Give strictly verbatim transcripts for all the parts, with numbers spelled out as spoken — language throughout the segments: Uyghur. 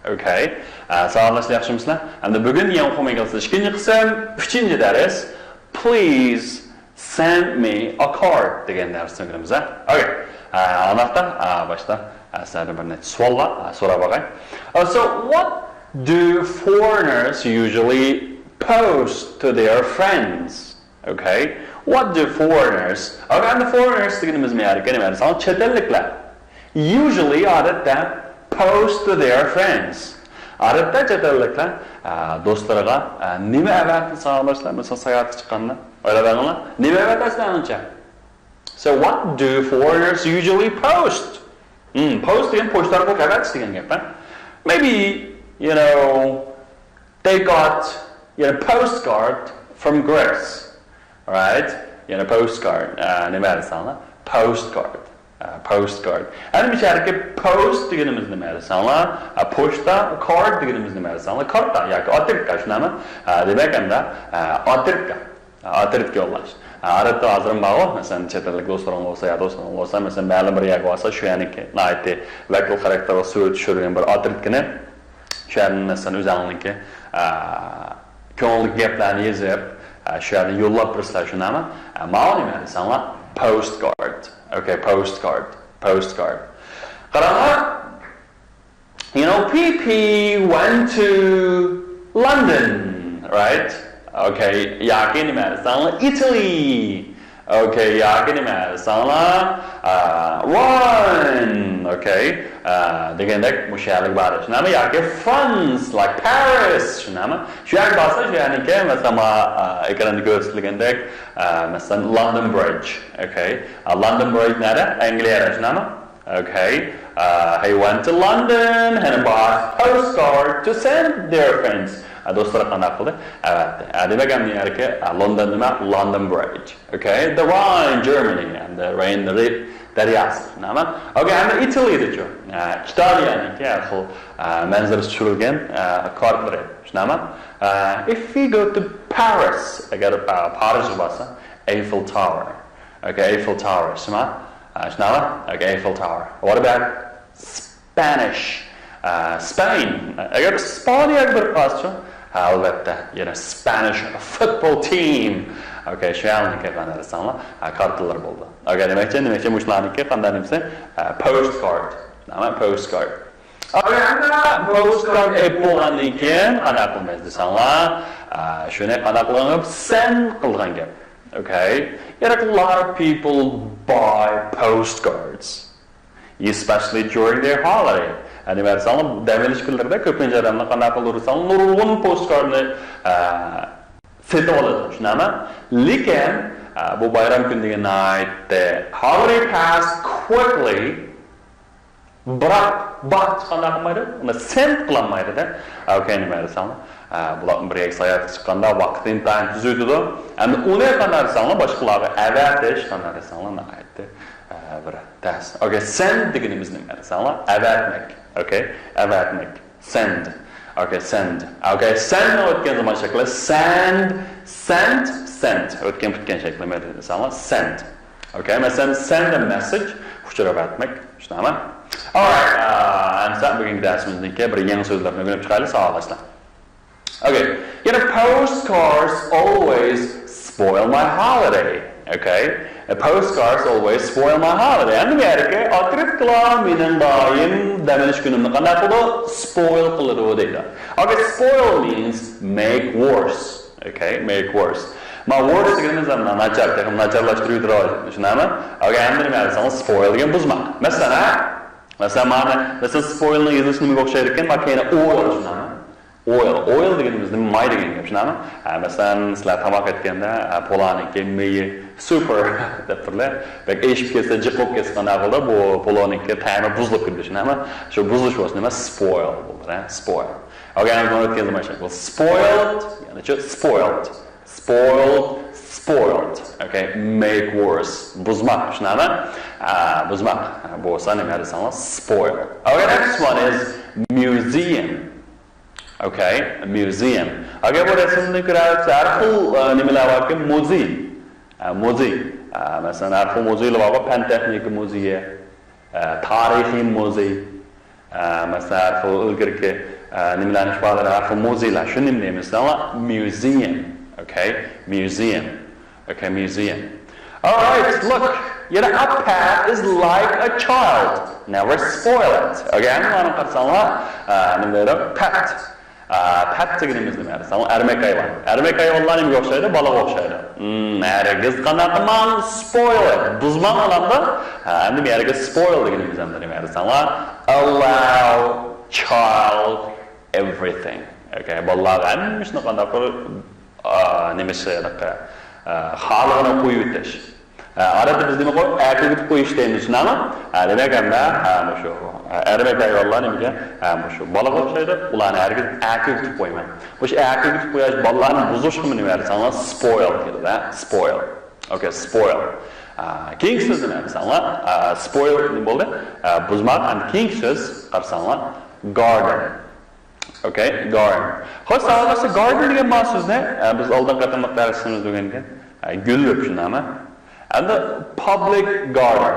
Okay. ئە، ساغلاملاشتى، ياخشىمۇسىلەر؟ ئەمدى بۈگۈن يەنە ئوقۇماي قالسا ئىككىنچى قىسىم، ئۈچىنچى دەرس. Please send me a card دېگەن دەرسنى ئۆگىنىمىز، ھە؟ Okay. ئە، ئانداقتا، ئە، باشتا، ئە، سىلەردىن بىر نەچچە سوئاللار، ئە، سوراپ باقاي. Uh, so what do foreigners usually post to their friends? Okay. What do foreigners? Okay, and the foreigners دېگىنىمىز نېمە ئىكەن؟ نېمە دېسەڭ، چەت ئەللىكلەر. Usually، ئادەتتە، post to their friends. ئادەتتە چەت ئەللىكلەر، ئە، دوستلىرىغا، ئە، نېمە ئەۋەتىدۇ ساغلاملاشتى؟ مەسىلەن، ساياھەتكە چىققاندا. ئويلاپ بېقىڭلار. نېمە ئەۋەتەسىلەر ئۇنچە؟ So what do foreigners usually post? Hmm, post دېگەن پوچتا ئارقىلىق ئەۋەتىش دېگەن گەپ، ھە؟ Maybe, you know, they got, you know, postcard from Greece, right? You know, postcard. ئە، نېمە دېسەڭلار؟ Postcard. ئە، postcard. ئەنە مۇشۇ يەردىكى post دېگىنىمىز نېمە دېسەڭلار؟ ئە، پوچتا، card دېگىنىمىز نېمە دېسەڭلار؟ كارتا ياكى ئوترۇتكا، شۇنداقمۇ؟ ئە، دېمەك، ئەمدى، ئە، ئوترۇتكا. ئە، ئوترۇتكا يوللاش. ئە، ئادەتتە ھازىرمۇ بارغۇ، مەسىلەن، چەت ئەللىك دوستلىرىڭ بولسا يا دوستلىرىڭ بولسا، مەسىلەن، مەلۇم بىر يەرگە بارسا، شۇ يەرنىڭكى ناھايىتى ۋەكىل خاراكتېرلىك سۈرەتكە چۈشۈرگەن بىر ئوترۇتكىنى، شۇ يەردىن، مەسىلەن، ئۆزۈڭنىڭكى، ئە، كۆڭلىدىكى گەپلەرنى يېزىپ، ئە، شۇ يەردىن يوللاپ بېرىسىلەر، شۇنداقمۇ؟ ئە، ماۋۇ نېمە دېسەڭلار؟ Postcard. Okay, postcard. Postcard. قاراڭلار، you know, P P went to London, right? Okay, ياكى نېمە دېسەڭلار؟ Italy. Okay, ياكى نېمە دېسەڭلار؟ ئە، Rome. Okay. ئە، دېگەندەك مۇشۇ يەرلەرگە بارىدۇ. شۇنداقمۇ؟ ياكى France، like Paris. شۇنداقمۇ؟ شۇ يەرگە بارسا، شۇ يەرنىڭكى، مەسىلەن، ما، ئە، ئېكراندا كۆرسىتىلگەندەك، ئە، مەسىلەن، London Bridge. Okay. ئە، London Bridge نەدە؟ ئەنگلىيەدە، شۇنداقمۇ؟ Okay. ئە، he went to London and bought postcard to send their friends. ئە، دوستلىرىغا قانداق قىلدى؟ ئەۋەتتى. ئە، دېمەك، ئەمدى يەركى، ئە، لوندون نېمە؟ London Bridge. Okay. The Rhine, Germany. ئەمدى Rhine دەرياسى. شۇنداقمۇ؟ Okay. ئەمدى ئىتالىيەدىچۇ؟ ئە، ئىتالىيەنىڭكى ھەر خىل، ئە، مەنزىرىسى چۈشۈرۈلگەن، ئە، كارتلىرى. شۇنداقمۇ؟ ئە، if we go to Paris، ئەگەر، ئە، پارىژغا بارسا، Eiffel Tower. Okay, Eiffel Tower، شۇنداقمۇ؟ ئە، شۇنداقمۇ؟ Okay, Eiffel Tower. What about Spanish? ئە، Spain. ئەگەر ئىسپانىيەگە بېرىپ قالسىچۇ؟ ھە، ئەلۋەتتە، يەنە Spanish football team. Okay، شۇ يەرنىڭكى قانداق دېسەڭلار، ئە، كارتىلىرى بولىدۇ. Okay، دېمەكچى، دېمەكچى، مۇشۇلارنىڭكى قانداق دېمىسە، ئە، postcard. نېمە؟ Postcard. Okay، ئەمدى postcard ئېلىپ بولغاندىن كېيىن قانداق قىلىمىز دېسەڭلار، ئە، شۇنى قانداق قىلغان گەپ؟ Send قىلغان گەپ. Okay. يەنە a lot of people buy postcards, especially during their holiday. يەنى مەسىلەن، دەم ئېلىش كۈنلىرىدە كۆپىنچە ئادەملەر قانداق قىلىدۇ دېسەڭ، نۇرغۇن postcardنى، ئە، سېتىۋالىدۇ، شۇنداقمۇ؟ لېكىن، ئە، بۇ بايرام كۈنى دېگەن ناھايىتى، holiday pass quickly. بىراق، بىراق قانداق قىلمايدۇ؟ ئۇنى send قىلالمايدۇ-دە. Okay، نېمە دېسەڭلار؟ ئە، بۇلار بىر يەرگە ساياھەتكە چىققاندا ۋاقىت ئىنتايىن تېز ئۆتىدۇ. ئەمدى ئۇنى قانداق دېسەڭلار، باشقىلارغا ئەۋەتىش قانداق دېسەڭلار، ناھايىتى، ئە، بىر تەس. Okay، send دېگىنىمىز نېمە دېسەڭلار؟ ئەۋەتمەك. Okay، ئەۋەتمەك. Send. Okay, send. Okay, send ئۆتكەن زامان شەكلى. Send, sent, sent. ئۆتكەن پۈتكەن شەكلى نېمە دېسەڭلار؟ Send. Okay، مەسىلەن، send a message، ئۇچۇر ئەۋەتمەك، شۇنداقمۇ؟ Alright، ئە، ئەمسە بۈگۈنكى دەرسىمىزنىڭكى بىر يېڭى سۆزلەرنى ئۆگىنىپ چىقايلى، ساغلاملاشتى. Okay، يەنە postcards always spoil my holiday. Okay، postcards always spoil my holiday. ئەمدى بۇ يەردىكى ئوترۇتكىلار مېنىڭ دائىم دەم ئېلىش كۈنۈمنى قانداق قىلىدۇ؟ Spoil قىلىدۇ دەيدۇ. Okay، spoil means make worse. Okay، make worse. ما worse دېگىنىمىز ھەم ناچار، تېخىمۇ ناچارلاشتۇرۇۋېتىدۇ، شۇنداقمۇ؟ Okay، ئەمدى نېمە دېسەڭ، spoil دېگەن بۇزماق. مەسىلەن، ھە؟ مەسىلەن، مانا، مەسىلەن، spoil نىڭ يېزىلىشى نېمىگە ئوخشايدىكەن؟ ما كەينى oil، شۇنداقمۇ؟ Oil، oil دېگىنىمىز نېمە؟ ماي دېگەن گەپ، شۇنداقمۇ؟ ھە، مەسىلەن، سىلەر تاماق ئەتكەندە، ھە، پولانىڭكى مېيى super دەپ تۇرۇلە. بەك ئېشىپ كەتسە، جىق بولۇپ كەتسە، قانداق بولىدۇ؟ بۇ پولانىڭكى تەمى بۇزۇلۇپ كېتىدۇ، شۇنداقمۇ؟ شۇ بۇزۇلۇش بولسا نېمە؟ Spoil بولىدۇ، ھە؟ Spoil. Okay، ئەمدى بۇنى ئۆتكەن زامان شەكلى. Spoiled، يەنى شۇ spoiled. Spoiled، spoiled. Okay، make worse. بۇزماق، شۇنداقمۇ؟ ئا، بۇزماق. بولسا نېمە دېسەڭلار؟ Spoil. Okay، next one is museum. Okay، museum. Okay، بۇ رەسىمدىن كۆرۈۋاتىسىز، ھەر خىل، ئە، نېمىلەر باركى؟ مۇزېي. ئە، مۇزېي. ئە، مەسىلەن، ھەر خىل مۇزېيلار بارغۇ، پەن تېخنىكا مۇزېيى، ئە، تارىخىي مۇزېي. ئە، مەسىلەن، ھەر خىل ئىلگىرىكى، ئە، نېمىلەرنى ئىپادىلەيدۇ؟ ھەر خىل مۇزېيلار. شۇ نېمە دەيمىز؟ مۇزېيۇم. ئوكەي؟ مۇزېيۇم. ئوكەي، مۇزېيۇم. Alright, look. يەنە a pet is like a child. Never spoil it. ئوكەي، مانا قارىساڭلار، ئە، نېمە دەيدۇ؟ Pet. ئە، pet دېگىنىمىز نېمە؟ ئەرمەك ھايۋان. ئەرمەك ھايۋانلار نېمىگە ئوخشايدۇ؟ بالىغا ئوخشايدۇ. Hmm, ھەرگىز قانداق قىلماڭ، spoil it. بۇزماڭ ئۇلارنى. ھە، ئەمدى بۇ يەرگە spoil دېگىنىمىز ئەمدى نېمە؟ ئەرساڭلار، allow child everything. ئوكەي، بالىلارغا ھەممە ئىشنى قانداق بىر، ئا، نېمە ئىشى، ئا، خالىغىنى قويۇۋېتىش. ئا، ئادەتتە بىز نېمە قويۇپ، ئەكىگۈتۈپ قويۇش دەيمىز، شۇنداقمۇ؟ ئا، دېمەك، ھەمدە، ھە، مۇشۇ. ئا، ئەرمەك ھايۋانلار نېمىگە؟ ھە، مۇشۇ. بالىغا ئوخشايدۇ، ئۇلارنى ھەرگىز ئەكىگۈتۈپ قويماڭ. مۇشۇ ئەكىگۈتۈپ قويۇش، بالىلارنى بۇزۇشقىمۇ نېمە دېسەڭلار، spoil كېلىدۇ، ھە؟ Spoil. ئوكەي، spoil. ئا، كېيىنكى سۆز نېمە دېسەڭلار؟ ئا، spoil نېمە بولدى؟ ئا، بۇزماق. ئەمدى كېيىنكى سۆز قارىساڭلار، garden. ئوكەي، garden. خوش، ساۋاقداشلار، garden دېگەن مانا سۆزنى، ئە، بىز ئالدىنقى قېتىملىق دەرسىمىزدە ئۆگەنگەن. ئە، گۈللۈك، شۇنداقمۇ؟ ئەمدى public garden.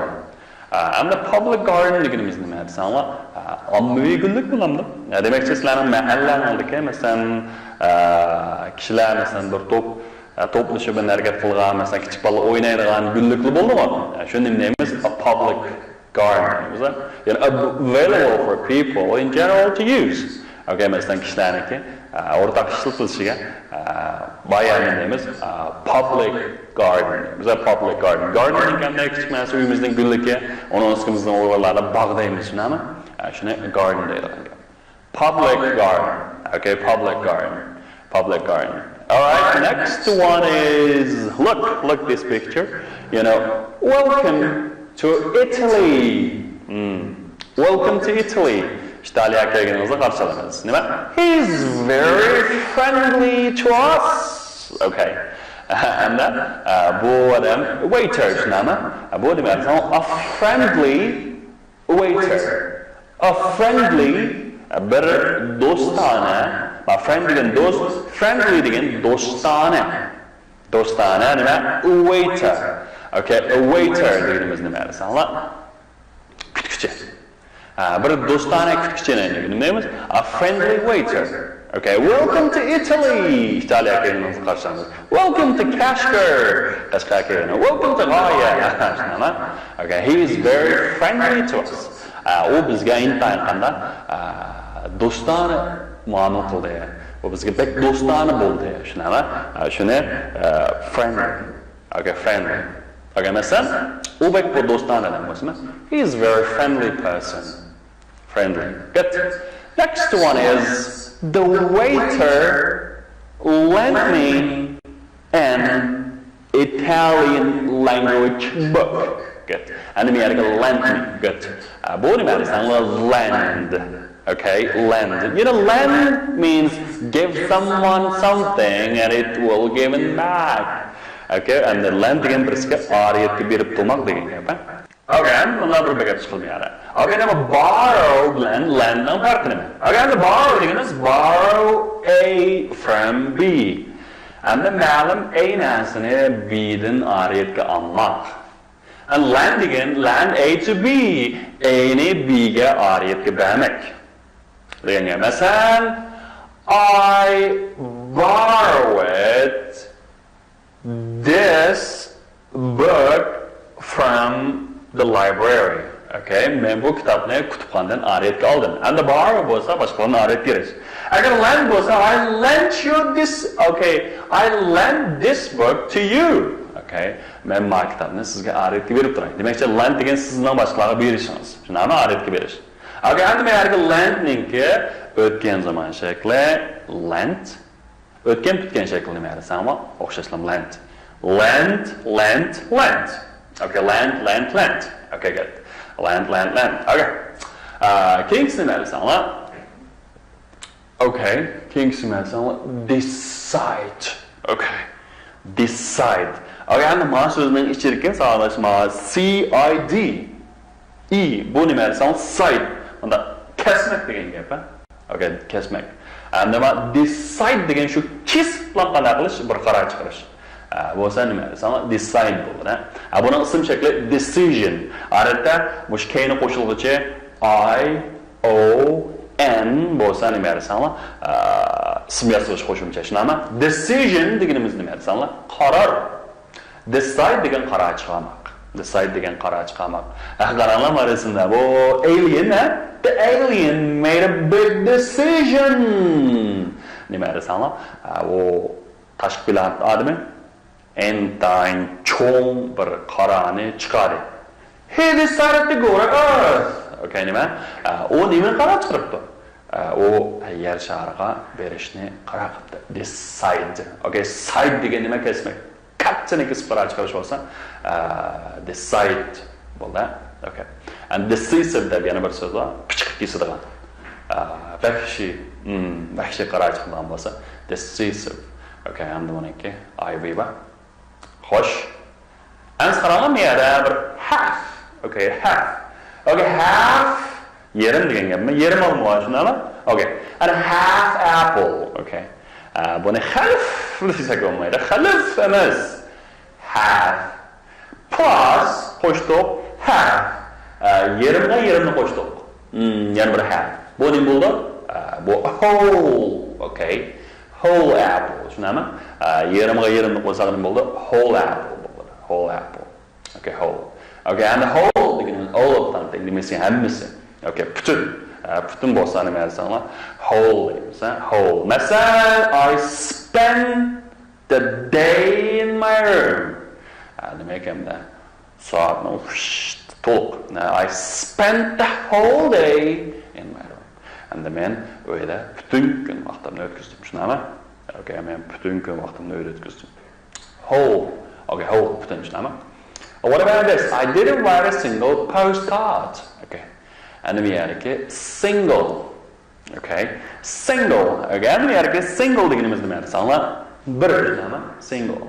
ئە، ئەمدى public garden دېگىنىمىز نېمە دېسەڭلار؟ ئە، ئاممىۋى گۈللۈك بولامدۇ؟ ئە، دېمەكچى، سىلەرنىڭ مەھەللەڭلەردىكى، مەسىلەن، ئە، كىشىلەر، مەسىلەن، بىر توپ، ئە، توپلىشىپ ھەرىكەت قىلغان، مەسىلەن، كىچىك بالىلار ئوينايدىغان گۈللۈكلەر بولدىمۇ؟ ئە، شۇنى نېمە دەيمىز؟ A public garden دەيمىز، ھە؟ يەنى available for people in general to use. ئوكەي، مەسىلەن، كىشىلەرنىڭكى، ئە، ئورتاق ئىشلىتىلىشىگە، ئە، بايان دەيمىز، ئە، public garden دەيمىز، ھە؟ Public garden. Garden دېگەندە كىچىك مەنىسى ئۆيىمىزنىڭ گۈللۈكى، ئۇنىڭ ئۈستىمىزدىن ئۇيغۇرلاردا باغ دەيمىز، شۇنداقمۇ؟ ئە، شۇنى garden دەيدىغان گەپ. Public garden. Okay, public garden. Public garden. All right, next one is, look, look this picture. You know, welcome to Italy. Hmm. Welcome to Italy. ئىتالىيەگە كەلگىنىڭىزنى قارشى ئالىمىز. نېمە؟ He's very friendly to us. Okay. ئەمدى، ئە، بۇ ئادەم waiter، شۇنداقمۇ؟ بۇ نېمە؟ A friendly waiter. A friendly، بىر دوستانە. ما friend دېگەن دوست، friendly دېگەن دوستانە. دوستانە نېمە؟ Waiter. Okay, a waiter دېگىنىمىز نېمە دېسەڭلار؟ كۈتكۈچى. ھە، بىر دوستانە كۈتكۈچىنى نېمە دەيمىز؟ A friendly waiter. Okay, welcome to Italy. ئىتالىيەگە كەلگىنىڭىزنى قارشى ئالىمىز. Welcome to Qashqar. قەشقەرگە كەلگىنىڭىز. Welcome to غايە. شۇنداقمۇ؟ Okay, he is very friendly to us. ئە، ئۇ بىزگە ئىنتايىن قانداق، ئە، دوستانە مۇئامىلە قىلدى. ئۇ بىزگە بەك دوستانە بولدى. شۇنداقمۇ؟ ئە، شۇنى، ئە، friendly. Okay, friendly. Okay, مەسىلەن، ئۇ بەك بىر دوستانە ئادەم بولسىمۇ؟ He is very friendly person. Friendly. Good. Next one is the waiter lent me an Italian language book. Good. ئەمدى بۇ يەردە lent me. Good. ئە، بۇ نېمە دېسەڭلار؟ Lend. Okay, lend. You know, lend means give someone something and it will given back. Okay, ئەمدى lend دېگەن بىرسىگە ئارىيەتكە بېرىپ تۇرماق دېگەن گەپ، ھە؟ Okay, ئەمدى مۇنداق بىر بەت چىقىلدى يەنە. Okay, نېمە؟ Borrow بىلەن lend نىڭ پەرقى نېمە؟ Okay, ئەمدى borrow دېگىنىمىز borrow A from B. ئەمدى مەلۇم A نەرسىنى B دىن ئارىيەتكە ئالماق. And lend دېگەن lend A to B. A نى B گە ئارىيەتكە بەرمەك. دېگەن گەپ. مەسىلەن، I borrowed this book from the library. Okay, مەن بۇ كىتابنى كۇتۇپخانىدىن ئارىيەتكە ئالدىم. ئەمدى borrow بولسا باشقىلاردىن ئارىيەتكە بېرىش. ئەگەر lend بولسا، I lent you this, okay, I lent this book to you. Okay, مەن ما كىتابنى سىزگە ئارىيەتكە بېرىپ تۇراي. دېمەكچى، lend دېگەن سىزنىڭ باشقىلارغا بېرىشىڭىز. شۇنداقمۇ؟ ئارىيەتكە بېرىش. Okay, ئەمدى مەن ھەرگە lent نىڭكى ئۆتكەن زامان شەكلى lent. ئۆتكەن پۈتكەن شەكلى نېمە دېسەڭمۇ ئوخشاشلا lent. Lent, lent, lent. Okay, lent, lent, lent. Okay, good. Lent, lent, lent. Okay. ئا، كېيىنكىسى نېمە دېسەڭلار؟ Okay. كېيىنكىسى نېمە دېسەڭلار؟ Decide. Okay. Decide. Okay, ئەمدى ما سۆزنىڭ ئىچىدىكى ساغلاشما C I D. E، بۇ نېمە دېسەڭ، side. مۇنداق كەسمەك دېگەن گەپ، ھە؟ Okay، كەسمەك. ئەمدى ما decide دېگەن شۇ كېسىپلا قانداق قىلىش، بىر قارار چىقىرىش. ئە، بولسا نېمە دېسەڭ، decide بولىدۇ، ھە؟ ئە، بۇنىڭ ئىسىم شەكلى decision. ئادەتتە مۇشۇ كەينى قوشۇلغۇچى I، O، N بولسا نېمە دېسەڭلار؟ ئىسىم ياسىغۇچ قوشۇمچە، شۇنداقمۇ؟ Decision دېگىنىمىز نېمە دېسەڭلار؟ قارار. Decide دېگەن قارار چىقارماق. Decide دېگەن قارار چىقارماق. ھە، قاراڭلار، مانا رەسىمدە. بۇ alien، ھە؟ The alien made a big decision. نېمە دېسەڭلار؟ ئە، ئۇ تاشقى پلانېتا ئادىمى ئىنتايىن چوڭ بىر قارارنى چىقاردى. He decided to go to Earth. ئوكەي، نېمە؟ ئە، ئۇ نېمىنى قارار چىقىرىپتۇ؟ ئە، ئۇ يەر شارىغا بېرىشنى قارار قىپتۇ. Decide. ئوكەي، side دېگەن نېمە؟ كەسمەك. قەتئىي كېسىپ قارار چىقىرىش بولسا، ئە، decide بولدى. ئوكەي. And decisive دەپ يەنە بىر سۆز بار. پىچىقىپ كېسىدىغان. ئە، ۋەھشىي، ھىم، ۋەھشىي قارار چىقىدىغان بولسا، decisive. ئوكەي، ئەمدى بۇنىڭكى I V بار. خوش. ئەمسە قاراڭلار، بۇ يەردە بىر half. ئوكەي، half. ئوكەي، half. يېرىم دېگەن گەپمۇ؟ يېرىم ئالما بار، شۇنداقمۇ؟ ئوكەي. And half apple. ئوكەي. ئە، بۇنى خەلف دېسەك بولمايدۇ. خەلف ئەمەس. Half. Plus قوشتۇق. Half. ئە، يېرىمغا يېرىمنى قوشتۇق. ھىم، يەنە بىر half. بۇ نېمە بولدى؟ ئە، بۇ whole. ئوكەي. Whole apple. شۇنداقمۇ؟ ئە، يېرىمغا يېرىمنى قوشساق نېمە بولدى؟ Whole apple بولدى. Whole apple. ئوكەي، whole. ئوكەي، ئەمدى whole دېگىنىمىز all of them دېگىنىمىز ھەممىسى. ئوكەي، پۈتۈن. ئە، پۈتۈن بولسا نېمە دېسەڭلار؟ Whole دەيمىز، ھە؟ Whole. مەسىلەن، I spent the day in my room. ئە، نېمە ئىكەن بۇ؟ سائەتنى، ئۇش، تولۇق. ئە، I spent the whole day in my room. ئەمدى مەن ئۆيدە پۈتۈن كۈن ۋاقتىمنى ئۆتكۈزدۈم. شۇنداقمۇ؟ ئوكەي، مەن پۈتۈن كۈن ۋاقتىمنى ئۆيدە ئۆتكۈزدۈم. Whole. ئوكەي، whole. پۈتۈن، شۇنداقمۇ؟ What about this? I didn't write a single postcard. ئوكەي. ئەمدى بۇ يەردىكى single. ئوكەي. Single. ئوكەي، ئەمدى بۇ يەردىكى single دېگىنىمىز نېمە دېسەڭلار؟ بىر، شۇنداقمۇ؟ Single.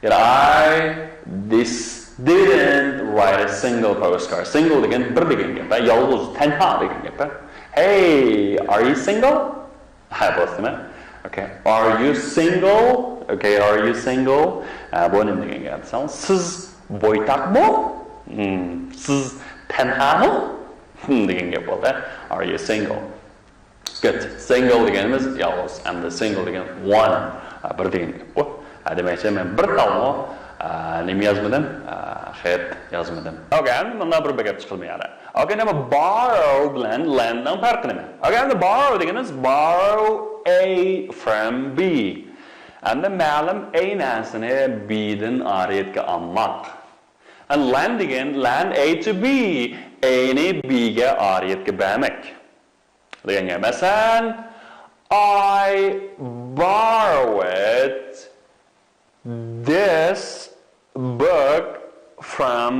يەنى I this didn't write a single postcard. Single دېگەن بىر دېگەن گەپ، ھە؟ يالغۇز، تەنھا دېگەن گەپ، ھە؟ Hey, are you single? ھە، بولسىمۇ؟ ئوكەي. Are you single? ئوكەي، are you single? ئە، بۇ نېمە دېگەن گەپ دېسەڭ، سىز بويتاقمۇ؟ ھىم، سىز تەنھامۇ؟ ھىم، دېگەن گەپ بولدى. Are you single? Good. Single دېگىنىمىز يالغۇز. ئەمدى single دېگەن one. ئە، بىر دېگەن گەپ بۇ. ئە، دېمەكچى، مەن بىر تالمۇ، ئە، نېمە يازمىدىم؟ ئە، خەت يازمىدىم. ئوكەي، ئەمدى مۇنداق بىر گەپ چىقىلمىيەر. ئوكەي، نېمە borrow بىلەن lend نىڭ پەرقى نېمە؟ ئوكەي، ئەمدى borrow دېگىنىمىز borrow A from B. ئەمدى مەلۇم A نەرسىنى B دىن ئارىيەتكە ئالماق. And lend دېگەن lend A to B، A نى B گە ئارىيەتكە بەرمەك. دېگەن گەپ. مەسىلەن، I borrowed this book from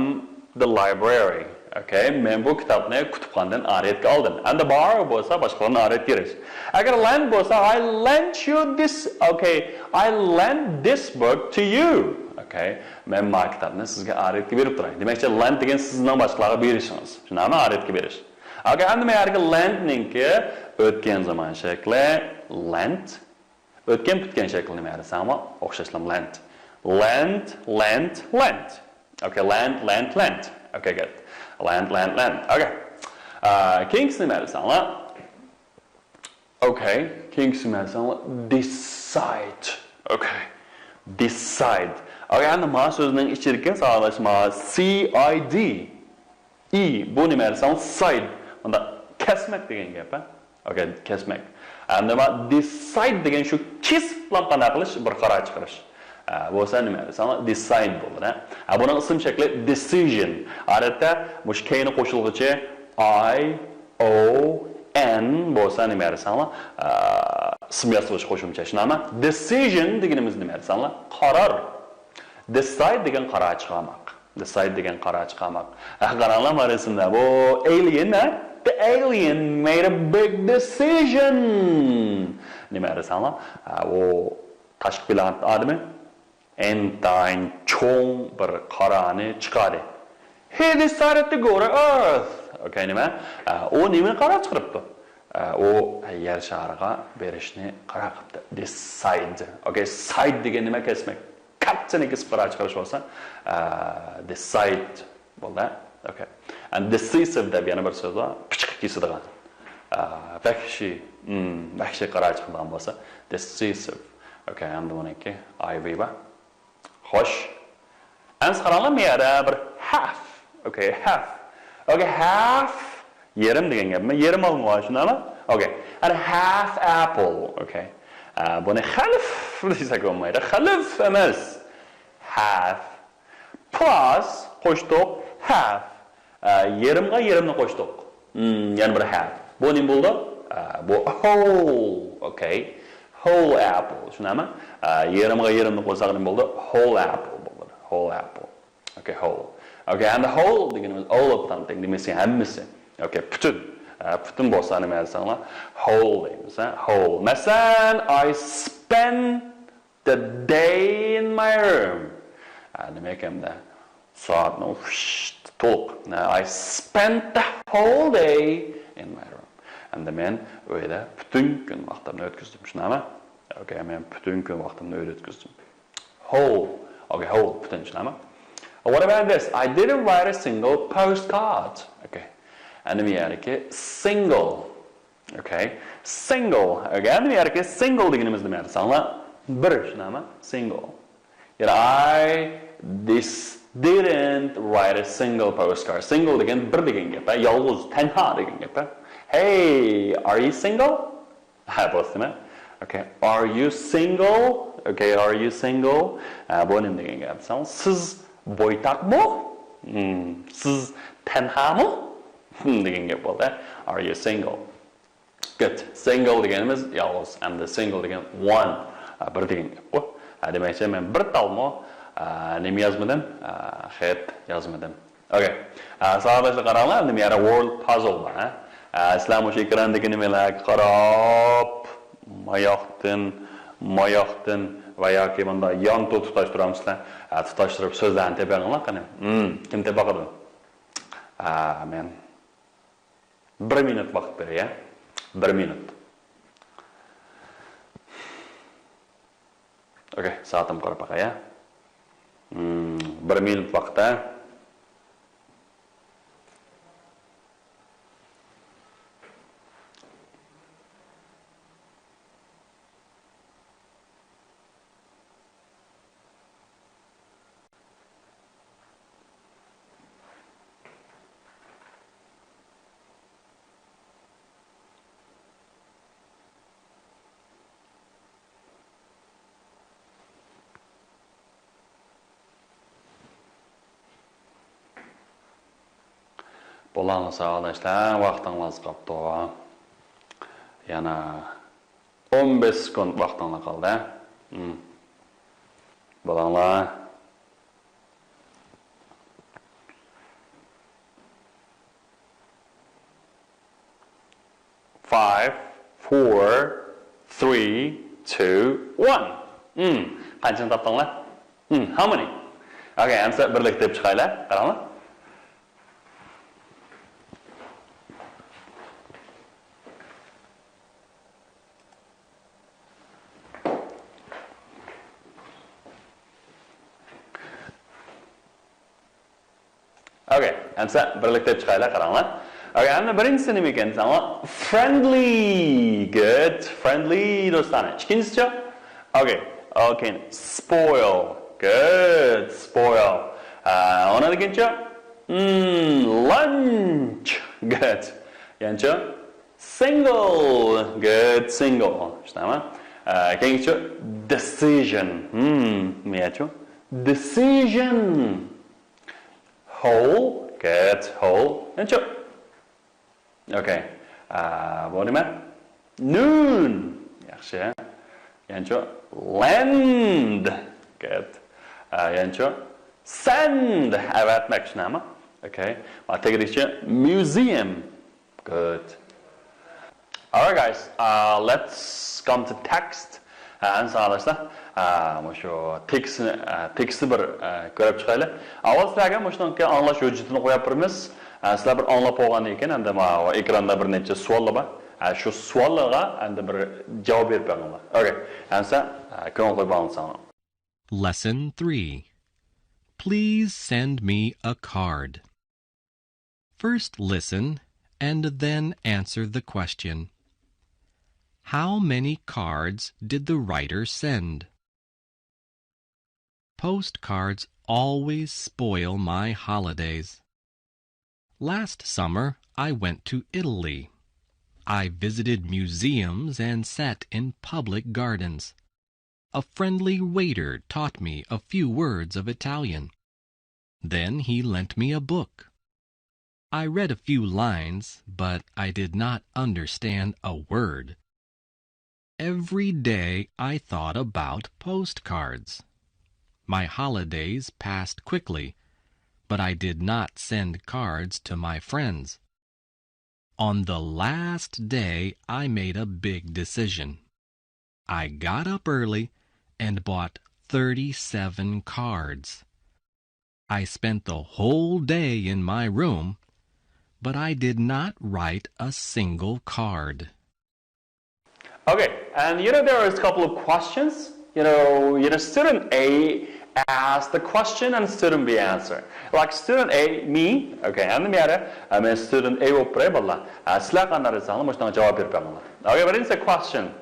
the library. ئوكەي، مەن بۇ كىتابنى كۇتۇپخانىدىن ئارىيەتكە ئالدىم. ئەمدى borrow بولسا باشقىلاردىن ئارىيەتكە بېرىش. ئەگەر lend بولسا، I lent you this. ئوكەي، I lent this book to you. ئوكەي، مەن ما كىتابنى سىزگە ئارىيەتكە بېرىپ تۇراي. دېمەكچى، lend دېگەن سىزنىڭ باشقىلارغا بېرىشىڭىز. شۇنداقمۇ؟ ئارىيەتكە بېرىش. ئوكەي، ئەمدى مەن ھەرگە lend نىڭكى ئۆتكەن زامان شەكلى lent. ئۆتكەن پۈتكەن شەكلى نېمە دېسەڭمۇ ئوخشاشلا lent. Lent, lent, lent. ئوكەي، lent, lent, lent. ئوكەي، good. Lent, lent, lent. ئوكەي. ئا، كېيىنكىسى نېمە دېسەڭلار؟ ئوكەي، كېيىنكىسى نېمە دېسەڭلار؟ Decide. ئوكەي. Decide. ئوكەي، ئەمدى ما سۆزنىڭ ئىچىدىكى ساغلاشما C I D. E، بۇ نېمە دېسەڭ، side. مۇنداق كەسمەك دېگەن گەپ، ھە؟ ئوكەي، كەسمەك. ئەمدى ما decide دېگەن شۇ كېسىپلا قانداق قىلىش، بىر قارار چىقىرىش. ئە، بولسا نېمە دېسەڭ، decide بولىدۇ، ھە؟ ھە، بۇنىڭ ئىسىم شەكلى decision. ئادەتتە مۇشۇ كەينى قوشۇلغۇچى I، O، N بولسا نېمە دېسەڭلار، ئە، ئىسىم ياسىغۇچ قوشۇمچە، شۇنداقمۇ؟ Decision دېگىنىمىز نېمە دېسەڭلار؟ قارار. Decide دېگەن قارار چىقارماق. Decide دېگەن قارار چىقارماق. ئە، قاراڭلار، ما رەسىمدە. بۇ alien، ھە؟ The alien made a big decision. نېمە دېسەڭلار؟ ئە، ئۇ تاشقى پلانېتا ئادىمى ئىنتايىن چوڭ بىر قارارنى چىقاردى. He decided to go to Earth. ئوكەي، نېمە؟ ئە، ئۇ نېمىنى قارار چىقىرىپتۇ؟ ئە، ئۇ يەر شارىغا بېرىشنى قارار قىپتۇ. Decide. ئوكەي، side دېگەن نېمە؟ كەسمەك. قەتئىي كېسىپ قارار چىقىرىش بولسا، ئە، decide بولدى. ئوكەي. And decisive دەپ يەنە بىر سۆز بار. پىچىقىپ كېسىدىغان. ئا، ۋەھشىي، ئىم، ۋەھشىي قارار چىقىدىغان بولسا، decisive. ئوكەي، ئەمدى بۇنىڭكى I V بار. خوش. ئەمسە قاراڭلار، بۇ يەردە بىر half. ئوكەي، half. ئوكەي، half يېرىم دېگەن گەپمۇ؟ يېرىم ئالما بار، شۇنداقمۇ؟ ئوكەي. ئەنە half apple. ئوكەي. ئا، بۇنى خەلف دېسەك بولمايدۇ. خەلف ئەمەس. Half. Plus قوشتۇق، half. ئە، يېرىمغا يېرىمنى قوشتۇق. مم، يەنە بىر half. بۇ نېمە بولدى؟ ئە، بۇ whole. ئوكەي. Whole apple. شۇنداقمۇ؟ ئە، يېرىمغا يېرىمنى قوشساق نېمە بولدى؟ Whole apple بولدى. Whole apple. ئوكەي، whole. ئوكەي، ئەمدى whole دېگىنىمىز all of something دېمەكچى، ھەممىسى. ئوكەي، پۈتۈن. ئە، پۈتۈن بولسا نېمە دېسەڭلار؟ Whole دەيمىز، ھە؟ Whole. مەسىلەن، I spent the day in my room. ئە، نېمە ئىكەندە؟ سائەتنى، ۋىشت، تولۇق. نە، I spent the whole day in my room. ئەمدى مەن ئۆيدە پۈتۈن كۈن ۋاقتىمنى ئۆتكۈزدۈم، شۇنداقمۇ؟ ئوكەي، مەن پۈتۈن كۈن ۋاقتىمنى ئۆيدە ئۆتكۈزدۈم. Whole. ئوكەي، whole، پۈتۈن، شۇنداقمۇ؟ What about this? I didn't write a single postcard. ئوكەي. ئەمدى بۇ يەردىكى single. ئوكەي. Single. ئوكەي. ئەمدى بۇ يەردىكى single دېگىنىمىز نېمە دېسەڭلار؟ بىر، شۇنداقمۇ؟ Single. يەنى I this didn't write a single postcard. Single دېگەن بىر دېگەن گەپ، ھە؟ يالغۇز، تەنھا دېگەن گەپ، ھە؟ Hey, are you single? ھە، بولسىمۇ؟ ئوكەي. Are you single? ئوكەي، are you single? ھە، بۇ نېمە دېگەن گەپ دېسەڭ، سىز بويتاقمۇ؟ ھىم، سىز تەنھامۇ؟ ھىم، دېگەن گەپ بولدى. Are you single? Good. Single دېگىنىمىز يالغۇز. ئەمدى single دېگەن one. ئە، بىر دېگەن گەپقۇ. ئە، دېمەكچى، مەن بىر تالمۇ، ئە، نېمە يازمىدىم؟ ئە، خەت يازمىدىم. ئوكەي. ئە، ساۋاقداشلار قاراڭلار، ئەمدى بۇ يەردە word puzzle بار، ھە؟ ئە، سىلەر مۇشۇ ئېكراندىكى نېمىلەرگە قاراپ، ماياقتىن، ماياقتىن ۋە ياكى مۇنداق يانتۇ تۇتاشتۇرامسىلەر؟ ئە، تۇتاشتۇرۇپ سۆزلەرنى تېپىڭلار قېنى. ھىم، كىم تېپىۋالىدۇ؟ ئە، مەن. بىر مىنۇت ۋاقىت بېرەي، يا؟ بىر مىنۇت. ئوكەي، سائىتىمگە قاراپ باقاي، يا؟ ھىم، بىر مىنۇت ۋاقىت، ھە؟ بولۇڭلار ساۋاقداشلار، ۋاقتىڭلار ئاز قاپتۇ. يەنە ئون بەش سېكۇنت ۋاقتىڭلار قالدى. ھىم. بولۇڭلار. Five, four, three, two, one. ھىم. قانچىنى تاپتىڭلار؟ ھىم، how many? ئوكەي، ئەمسە بىرلىكتە دەپ چىقايلى. قاراڭلار. ئوكەي، ئەمسە بىرلىكتە دەپ چىقايلى، قاراڭلار. ئوكەي، ئەمدى بىرىنچىسى نېمە ئىكەن دېسەڭلار؟ Friendly. Good. Friendly، دوستانە. ئىككىنچىسىچۇ؟ ئوكەي. ئوكەي. Spoil. Good. Spoil. ئە، ئۇنىڭدىن كېيىنچۇ؟ Hmm, lunch. Good. يەنىچۇ؟ Single. Good. Single. شۇنداقمۇ؟ ئە، كېيىنكىچۇ؟ Decision. Hmm، مېيەچۇ؟ Decision. Whole. Good. Whole. يەنىچۇ؟ ئوكەي. ئە، بۇ نېمە؟ Noon. ياخشى. يەنىچۇ؟ Lend. Good. ئە، يەنىچۇ؟ Send. ئەۋەتمەك، شۇنداقمۇ؟ ئوكەي. ۋە تېگىدىكىچۇ؟ Museum. Good. Alright, guys, uh, let's come to text. ھە، ئەمدى ساۋاقداشلار، ئە، مۇشۇ تېكىستنى، ئە، تېكىستنى بىر، ئە، كۆرۈپ چىقايلى. ئاۋۋال سىلەرگە مۇشۇنىڭكى ئاڭلاش ھۆججىتىنى قويۇپ بېرىمىز. ئە، سىلەر بىر ئاڭلاپ بولغاندىن كېيىن، ئەمدى ماۋۇ ئېكراندا بىر نەچچە سوئاللار بار. ئە، شۇ سوئاللارغا ئەمدى بىر جاۋاب بېرىپ بېقىڭلار. ئوكەي. ئەمسە، ئە، كۆڭۈل قويۇپ ئاڭلىساڭلار. Lesson three. Please send me a card. First listen and then answer the question: How many cards did the writer send? Postcards always spoil my holidays. Last summer, I went to Italy. I visited museums and sat in public gardens. A friendly waiter taught me a few words of Italian. Then he lent me a book. I read a few lines, but I did not understand a word. Every day I thought about postcards. My holidays passed quickly, but I did not send cards to my friends. On the last day, I made a big decision. I got up early and bought thirty-seven cards. I spent the whole day in my room, but I did not write a single card. Okay, and you know, there is a couple of questions. You know, you know, student A asked the question and student B answer. Like student A, me, okay, and the other, I mean, student A بولۇپ تۇراي بالىلار. Sizler قانداق دېسەڭلار مۇشۇنىڭغا جاۋاب بېرىپ بېرىڭلار. Okay, but it's a question.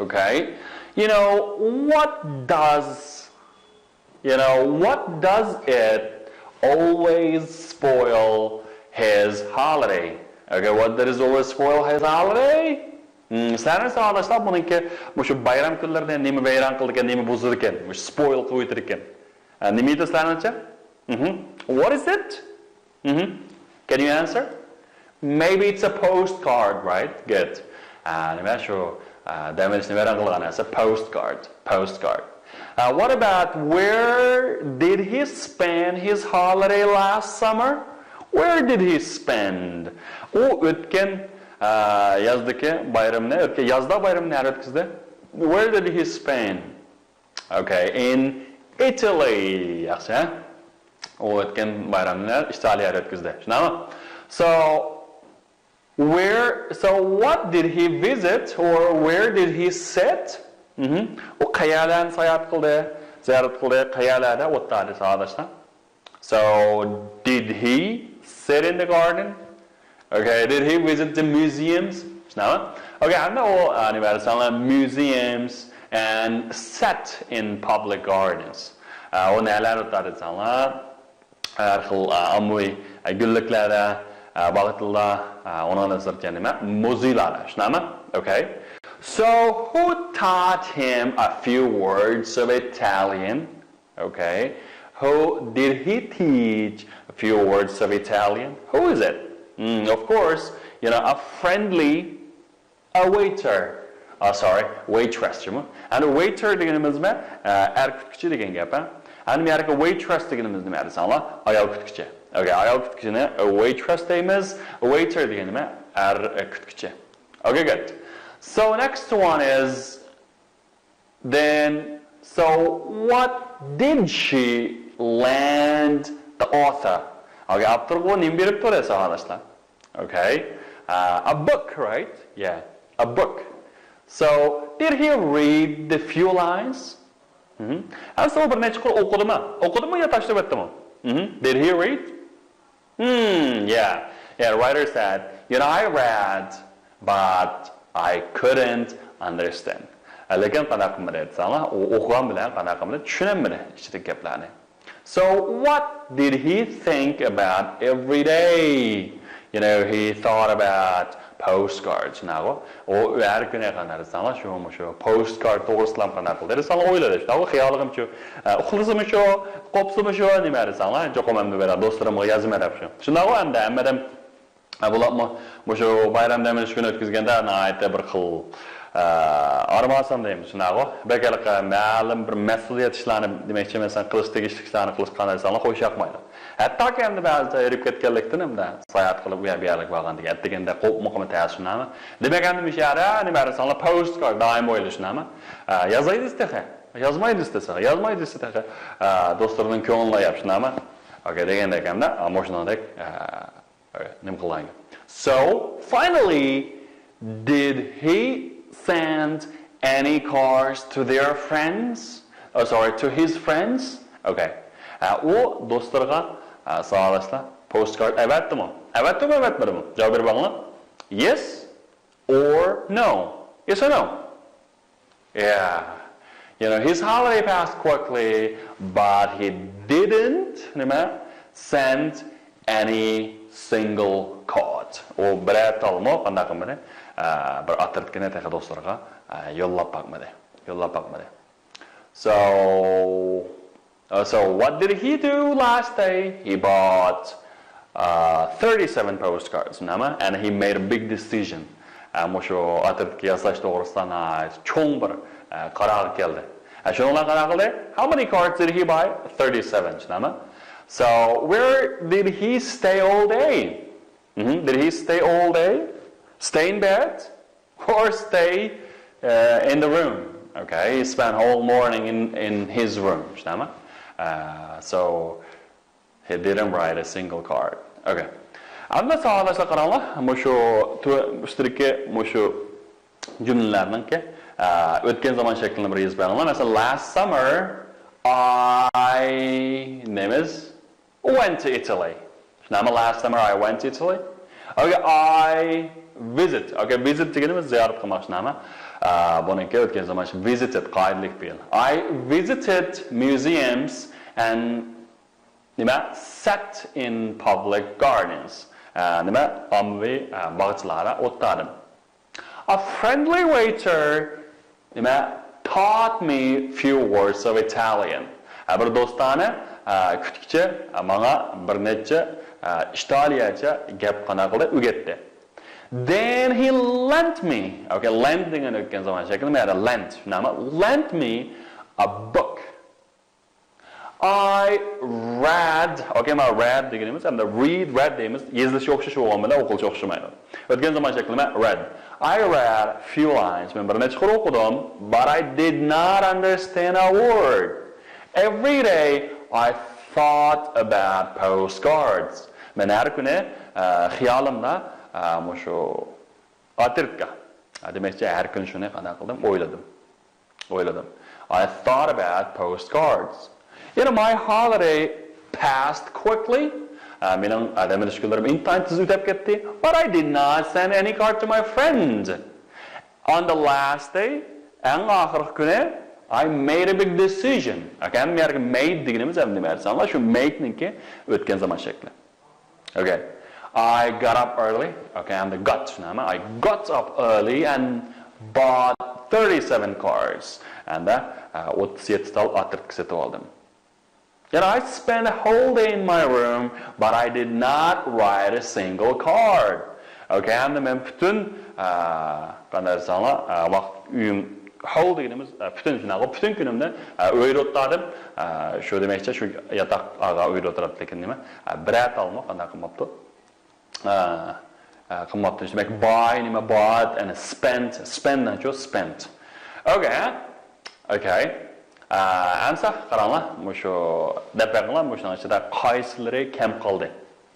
Okay, you know, what does You know, what does it always spoil his holiday? Okay, what does it always spoil his holiday? Hmm, سىلەرنىڭ ساۋاقداشلار بۇنىڭكى مۇشۇ بايرام كۈنلىرىدە نېمە ۋەيران قىلىدىكەن، نېمە بۇزىدىكەن، مۇشۇ spoil قىلىۋېتىدىكەن. نېمە ئىدى سىلەرنىڭچە؟ What is it? Can you answer? Maybe it's a postcard, right? Good. نېمە شۇ دەم ئېلىشنى ۋەيران قىلغان نەرسە. Postcard. Postcard. What about where did he spend his holiday last summer? Where did he spend? ئۇ ئۆتكەن يازدىكى بايرىمىنى، ئۆتكەن يازدا بايرىمىنى نەدە ئۆتكۈزدى؟ Where did he spend? Okay, in Italy. ياخشى، ھە؟ ئۇ ئۆتكەن بايرامنى ئىتالىيەدە ئۆتكۈزدى. شۇنداقمۇ؟ So, where, so what did he visit or where did he sit? ئۇ قەيەرلەرنى ساياھەت قىلدى، زىيارەت قىلدى، قەيەرلەردە ئولتۇردى، ساۋاقداشلار؟ So, did he sit in the garden? Okay, did he visit the museums? شۇنداقمۇ؟ Okay, ھەمدە ئۇ نېمە دېسەڭلار، museums and sat in public gardens. ئۇ نەلەردە ئولتۇردى دېسەڭلار، ھەر خىل ئاممىۋى گۈللۈكلەردە، باغچىلاردا، ئۇنىڭدىن سىرت يەنە نېمە، مۇزېيلاردا. شۇنداقمۇ؟ Okay. So, who taught him a few words of Italian? Okay. Who did he teach a few words of Italian? Who is it? Mm, of course, you know, a friendly, a waiter. Oh, sorry, waitress. And a waiter دېگىنىمىز نېمە؟ ئەر كۈتكۈچى دېگەن گەپ، ھە؟ ئەمدى بۇ يەردىكى waitress دېگىنىمىز نېمە دېسەڭلار؟ ئايال كۈتكۈچى. Okay, ئايال كۈتكۈچىنى a waitress دەيمىز. A waiter دېگىنى نېمە؟ ئەر كۈتكۈچى. Okay, good. So next one is Then, so what did she lend the author? Okay, ئاپتورغا نېمە بېرىپتۇ دېسە، ساۋاقداشلار. Okay. Uh, a book, right? Yeah, a book. So, did he read the few lines? ئەمسە ئۇ بىر نەچچە قۇر ئوقۇدىمۇ؟ ئوقۇدىمۇ يا تاشلىۋەتتىمۇ؟ Did he read? Hmm, yeah. Yeah, writer said, you know, I read, but I couldn't understand. لېكىن قانداق قىلمىدى دېسەڭلار، ئۇ ئوقۇغان بىلەن قانداق قىلمىدى، چۈشىنەلمىدى ئىچىدىكى گەپلەرنى. So what did he think about every day? You know, he thought about postcards. شۇنداقغۇ؟ ئۇ ھەر كۈنى قانداق دېسەڭلار، شۇ، شۇ postcard توغرىسىدىلا قانداق قىلدى دېسەڭلار، ئويلىدى. شۇنداقغۇ؟ خىيالىغىمۇ شۇ، ئۇخلىسىمۇ شۇ، قوپسىمۇ شۇ، نېمە دېسەڭلار، چوقۇم ئەمدى بىر دوستلىرىمغا يازىمەن دەپ شۇ. شۇنداقغۇ ئەمدى ھەممە ئادەم، بۇلارمۇ مۇشۇ بايرام دەم ئېلىش كۈنى ئۆتكۈزگەندە ناھايىتى بىر خىل، ئارام ئالسام دەيمىز، شۇنداقغۇ؟ بەك ھېلىقى مەلۇم بىر مەسئۇلىيەت ئىشلارنى دېمەكچى، مەسىلەن، قىلىش تېگىشلىك ئىشلارنى قىلىش قانداق دېسەڭلار خوش ياقمايدۇ. ھەتتاكى ئەمدى بەزىدە ھېرىپ كەتكەنلىكتىن ئەمدى ساياھەت قىلىپ ئۇ يەر بۇ يەرلىككە بارغاندىكىن ئەتىگەندە قوپمۇقىمۇ تەس شۇنداقمۇ؟ دېمەك ئەمدى مۇشۇ يەردە نېمە دېسەڭلار، postcard دائىم ئويلىشىنامە. يازايدىسى تېخى. يازمايدىسى تېخى. يازمايدىسى تېخى. دوستلىرىنىڭ كۆڭلىنى ئاياپ شۇنداقمۇ؟ ئوكەي دېگەندەك ئەمدى مۇشۇنىڭدەك نېمە قىلايلى. So, finally, did he send any cards to their friends? Oh, sorry, to his friends? Okay. ئۇ دوستلىرىغا، ساۋاقداشلار، Postcard ئەۋەتتىمۇ؟ ئەۋەتتىمۇ، ئەۋەتمىدىمۇ؟ جاۋاب بېرىپ باقىڭلار. Yes or no? Yes or no? Yeah. You know, his holiday passed quickly, but he didn't، نېمە؟ Send any single card. ئۇ بىرەر تالمۇ قانداق قىلمىدى؟ ئە، بىر ئاترىتكىنى تېخى دوستلىرىغا، ئە، يوللاپ باقمىدى. يوللاپ باقمىدى. So, uh, so what did he do last day? He bought uh, thirty-seven postcards، نېمە؟ And he made a big decision. ئە، مۇشۇ ئاترىتكا ياساش توغرىسىدا ناھايىتى چوڭ بىر، ئە، قارارغا كەلدى. ئە، شۇنىڭ بىلەن قانداق قىلدى؟ How many cards did he buy? Thirty-seven، نېمە؟ So, where did he stay all day? Mhm. Did he stay all day? Stay in bed? Or stay uh, in the room. Okay, he spent whole morning in, in his room. شۇنداقمۇ؟ Uh, so he didn't write a single card. Okay. ئەمدى ساۋاقداشلار قاراڭلار، مۇشۇ تۆ- ئۈستىدىكى مۇشۇ جۈملىلەرنىڭكى ئە، ئۆتكەن زامان شەكلىنى بىر يېزىپ بېرىڭلار. مەسىلەن، last summer I نېمىز went to Italy. شۇنداقمۇ؟ Last summer I went to Italy. Okay, I visit. Okay, visit دېگىنىمىز زىيارەت قىلماق، شۇنداقمۇ؟ ئە، بۇنىڭكى ئۆتكەن زامان ۋىزىتىد، قائىدىلىك پېئىل. I visited museums and نېمە؟ Sat in public gardens. ئە، نېمە؟ ئاممىۋى، ئە، باغچىلاردا ئولتۇردۇم. A friendly waiter نېمە؟ Taught me few words of Italian. ھە، بىر دوستانە، ئە، كۈتكۈچى، ئە، ماڭا بىر نەچچە، ئە، ئىتالىيەچە گەپ قانداق قىلدى؟ ئۆگەتتى. Then he lent me. Okay, lent دېگەن ئۆتكەن زامان شەكلى، مەنە lent. نېمە؟ Lent me a book. I read. Okay, مانا read دېگىنىمىز ھەمدە read، read دەيمىز. يېزىلىشى ئوخشاش بولغان بىلەن ئوقۇلۇشى ئوخشىمايدۇ. ئۆتكەن زامان شەكلى مەن read. I read few lines. مەن بىر نەچچە قۇر ئوقۇدۇم. But I did not understand a word. Every day I thought about postcards. مەن ھەر كۈنى، ئە، خىيالىمدا، ئە، مۇشۇ ئاترىتكا. دېمەكچى، ھەر كۈنى شۇنى قانداق قىلدىم؟ ئويلىدىم. ئويلىدىم. I thought about postcards. You know, my holiday passed quickly. ئە، مېنىڭ، ئە، دەم ئېلىش كۈنلىرىم ئىنتايىن تېز ئۆتۈپ كەتتى. But I did not send any card to my friend. On the last day, ئەڭ ئاخىرقى كۈنى، I made a big decision. Okay, ھەممە يەرگە made دېگىنىمىز ھەم نېمە دېسەڭلار، شۇ make نىڭكى ئۆتكەن زامان شەكلى. Okay. I got up early. Okay, and the got نېمە؟ I got up early and bought thirty-seven cards. And, uh, ئوتتۇز يەتتە تال ئاترىتكا سېتىپ ئالدىم. Yet I spent a whole day in my room, but I did not write a single card. Okay, ئەمدى مەن پۈتۈن، ئە، قانداق دېسەڭلار، ئە، ۋاقىت ئۆيۈم، whole دېگىنىمىز، ئە، پۈتۈن، شۇنداققۇ، پۈتۈن كۈنۈمنى، ئە، ئۆيدە ئولتۇردۇم. ئە، شۇ دېمەكچى، شۇ ياتاققا ئۆيدە ئولتۇرۇپ، لېكىن نېمە، ئە، بىرەر تالمۇ قانداق قىلماپتۇ؟ ئە، ئە، قىلماپتۇ. دېمەك، buy نېمە؟ Bought and spent. Spend نىڭچۇ؟ Spent. Okay. Okay. ئە، ئەمسە قاراڭلار، مۇشۇ دەپ بېقىڭلار، مۇشۇنىڭ ئىچىدە قايسىلىرى كەم قالدى؟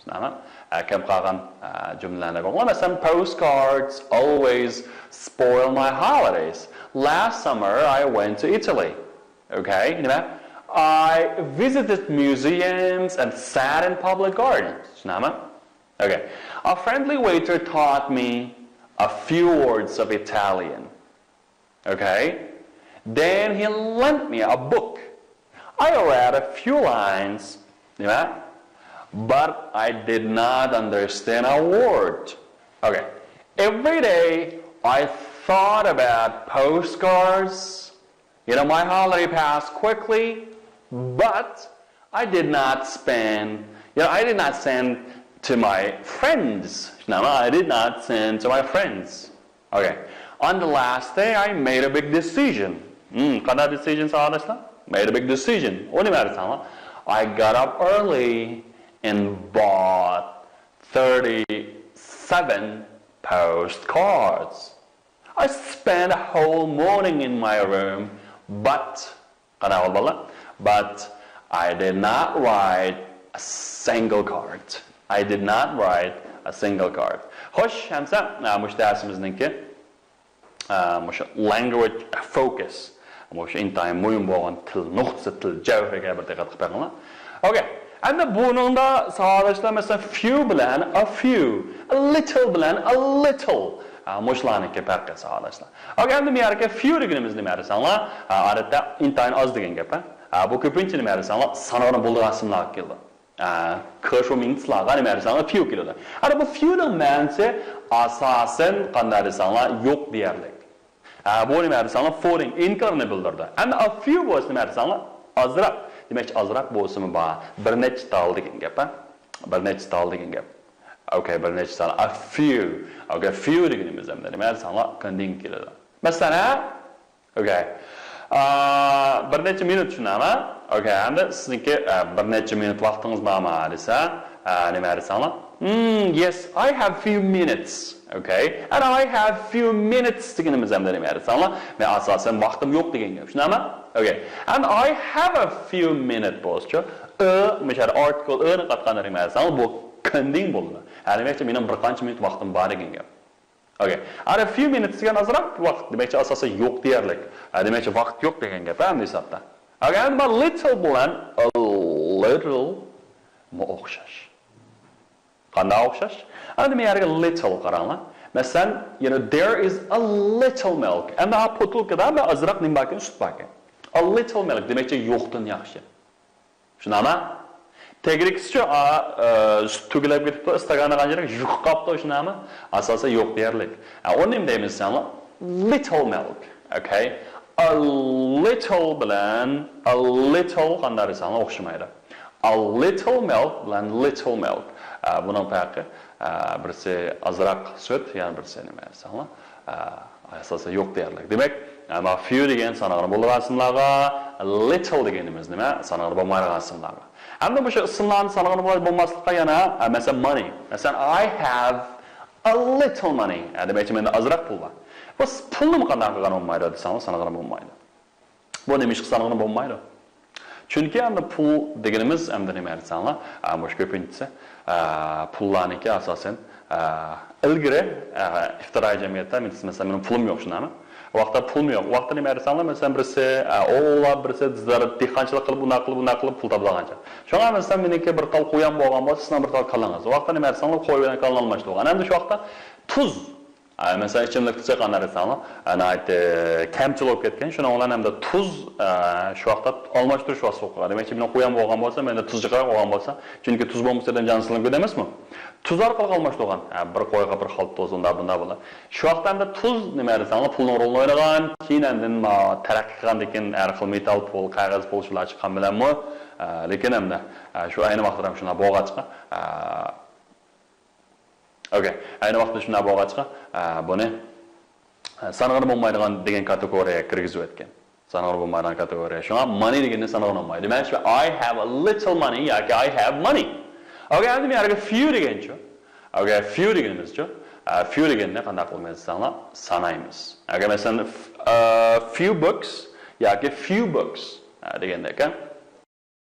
شۇنداقمۇ؟ ئە، كەم قالغان، ئە، جۈملىلەرنى بېقىڭلار. مەسىلەن، postcards always spoil my holidays. Last summer I went to Italy. Okay, نېمە؟ I visited museums and sat in public gardens. شۇنداقمۇ؟ Okay. A friendly waiter taught me a few words of Italian. Okay. Then he lent me a book. I read a few lines. نېمە؟ But I did not understand a word. Okay. Every day I thought about postcards. You know, my holiday passed quickly, but I did not spend, you know, I did not send to my friends. نېمە؟ I did not send to my friends. Okay. On the last day, I made a big decision. Hmm, قانداق decision ساۋاقداشلار؟ Made a big decision. ئۇ نېمە دېسەڭلار؟ I got up early and bought thirty-seven postcards. I spent a whole morning in my room, but قانداق بولدى بالىلار؟ But I did not write a single card. I did not write a single card. خوش، ئەمسە، ئە، مۇشۇ دەرسىمىزنىڭكى، ئە، مۇشۇ language focus، مۇشۇ ئىنتايىن مۇھىم بولغان تىل نۇقتىسى، تىل جەۋھىرىگە بىر دىققەت قىلىپ بېقىڭلار. Okay. ئەمدى بۇنىڭدا ساۋاقداشلار، مەسىلەن، few بىلەن a few، a little بىلەن a little. ھە، مۇشۇلارنىڭكى پەرقى ساۋاقداشلار. ئوكەي، ئەمدى بۇ يەرگە few دېگىنىمىز نېمە دېسەڭلار؟ ھە، ئادەتتە ئىنتايىن ئاز دېگەن گەپ، ھە. ھە، بۇ كۆپىنچە نېمە دېسەڭلار؟ سانىغىلى بولىدىغان ئىسىملارغا كېلىدۇ. ھە، كۆشۇ مىنىتسلارغا نېمە دېسەڭلار؟ Few كېلىدۇ. ئەنە بۇ few نىڭ مەنىسى ئاساسەن قانداق دېسەڭلار؟ يوق دېيەرلىك. ھە، بۇ نېمە دېسەڭلار؟ فورىڭ، ئىنكارنى بىلدۈرىدۇ. ئەمدى a few بولسا نېمە دېسەڭلار؟ ئازراق. دېمەكچى، ئازراق بولسىمۇ بار. بىر نەچچە تال دېگەن گەپ، ھە؟ بىر نەچچە تال دېگەن گەپ. ئوكەي، بىر نەچچە تال. A few. ئوكەي، few دېگىنىمىز ئەمدى نېمە دېسەڭلار؟ كۆندۈڭ كېلىدۇ. مەسىلەن، ھە؟ ئوكەي. ئا، بىر نەچچە مىنۇت شۇنداقمۇ؟ ئوكەي، ئەمدى سىزنىڭكى، ئە، بىر نەچچە مىنۇت ۋاقتىڭىز بارمۇ دېسە، ئە، نېمە دېسەڭلار؟ Hmm, yes, I have few minutes. Okay. And I have few minutes دېگىنىمىز ئەمدى نېمە دېسەڭلار؟ مەن ئاساسەن ۋاقتىم يوق دېگەن گەپ. شۇنداقمۇ؟ Okay. And I have a few minutes بولسىچۇ؟ ئى، مۇشۇ يەردە article ئىنى قاتقاندا نېمە دېسەڭلار؟ بۇ كۆندۈڭ بولىدۇ. ھە، دېمەكچى، مېنىڭ بىر قانچە مىنۇت ۋاقتىم بار دېگەن گەپ. Okay. And a few minutes دېگەن ئازراق ۋاقىت. دېمەكچى، ئاساسەن يوق دېيەرلىك. ھە، دېمەكچى، ۋاقىت يوق دېگەن گەپ، ھە، ئەمدى ھېسابتا. Okay. ئەمدى مانا little بىلەن a little مۇ ئوخشاش. قانداق ئوخشاش؟ ئەمدى مەن يەرگە little قاراڭلار. مەسىلەن، you know, there is a little milk. ئەمدى ھا بوتۇلكىدا مەن ئازراق نېمە باركەن؟ سۈت باركەن. A little milk دېمەكچى يوقتىن ياخشى. شۇنداقمۇ؟ تەگلىكىسىچۇ، ئا، ئە، سۈت تۆكۈلۈپ كېتىپتۇ، ئىستاكاندا قانچىلىك يۇقۇپ قاپتۇ، شۇنداقمۇ؟ ئاساسەن يوق دېيەرلىك. ئە، ئۇنى نېمە دەيمىز دېسەڭلار؟ Little milk. Okay. A little بىلەن a little قانداق دېسەڭلار ئوخشىمايدۇ. A little milk بىلەن little milk. ئە، بۇنىڭ پەرقى، ئە، بىرسى ئازراق سۈت، يەنە بىرسى نېمە دېسەڭلار، ئە، ئاساسەن يوق دېيەرلىك. دېمەك، ئەمما few دېگەن سانىغىلى بولىدىغان ئىسىملارغا، little دېگىنىمىز نېمە؟ سانىغىلى بولمايدىغان ئىسىملارغا. ئەمدى مۇشۇ ئىسىملارنى سانىغىلى بولماسلىققا يەنە، ئە، مەسىلەن، money. مەسىلەن، I have a little money. ئە، دېمەكچى، مەندە ئازراق پۇل بار. بۇ پۇلنىمۇ قانداق قىلغىلى بولمايدۇ دېسەڭلار، سانىغىلى بولمايدۇ. بۇ نېمىشقا سانىغىلى بولمايدۇ؟ چۈنكى ئەمدى پۇل دېگىنىمىز ئەمدى نېمە دېسەڭلار، ئە، مۇشۇ كۆپىنچىسى، ئە، پۇللارنىڭكى ئاساسەن، ئە، ئىلگىرى، ئە، ئىپتىدائىي جەمئىيەتتە، مەسىلەن، مېنىڭ پۇلۇم يوق، شۇنداقمۇ؟ ۋاقىتتا پۇلمۇ يوق. ۋاقىتتا نېمە دېسەڭلار، مەسىلەن، بىرسى، ئە، ئوۋلاپ، بىرسى زىرات دېھقانچىلىق قىلىپ، ئۇنداق قىلىپ، بۇنداق قىلىپ پۇل تاپىدىغانچە. شۇڭا، مەسىلەن، مېنىڭكى بىر تال قويۇم بولغان بولسا، سىزنىڭ بىر تال كاللىڭىز. ۋاقىتتا نېمە دېسەڭلار، قوي بىلەن كاللىنى ئالماشتۇرغان. ئەمدى شۇ ۋاقىتتا تۇز. ئە، مەسىلەن، ئىچىملىكتە چايقاندا دېسەڭلار، ئە، ناھايىتى كەمچىل بولۇپ كەتكەن، شۇنىڭ بىلەن ئەمدى تۇز، ئە، شۇ ۋاقىتتا ئالماشتۇرۇش ۋاسىتىسى بولغان. دېمەكچى، مېنىڭ قويۇم بولغان بولسا، مەندە تۇز جىقراق بولغان بولسا، چۈنكى تۇز بولمىسا ئادەم جانى سىلىنىدۇ دەيمىزمۇ؟ تۇز ئارقىلىق ئالماشتۇرغان. ئە، بىر قويغا بىر خالتا تۇز، ئۇنداق بۇنداق بولىدۇ. شۇ ۋاقىتتا ئەمدى تۇز نېمە دېسەڭلار، پۇلنىڭ رولىنى ئوينىغان، كېيىن ئاندىن ما-، تەرەققىي قىلغاندىن كېيىن ھەر خىل مېتال پۇل، قەغەز پۇل شۇلار چىققان بىلەنمۇ، ئە، لېكىن ئەمدى، ئە، شۇ ئەينى ۋاقىتتا ھەم شۇنداق بولغاچقا، ئە، ئوكەي. ئەينى ۋاقىتتا شۇنداق بولغاچقا، ئە، بۇنى، ئە، سانىغىلى بولمايدىغان دېگەن كاتېگورىيەگە كىرگۈزۈۋەتكەن. سانىغىلى بولمايدىغان كاتېگورىيە. شۇڭا money دېگەننى سانىغىلى بولمايدۇ. دېمەك، شۇ I have a little money ياكى I have money. ئوكەي، ئەمدى بۇ يەرگە few دېگەنچۇ؟ ئوكەي، few دېگىنىمىزچۇ؟ ئە، few دېگەننى قانداق قىلىمىز دېسەڭلار، سانايمىز. ئەگەر مەسىلەن، ف-، ئە، few books ياكى few books، ئە، دېگەندەك، ئە،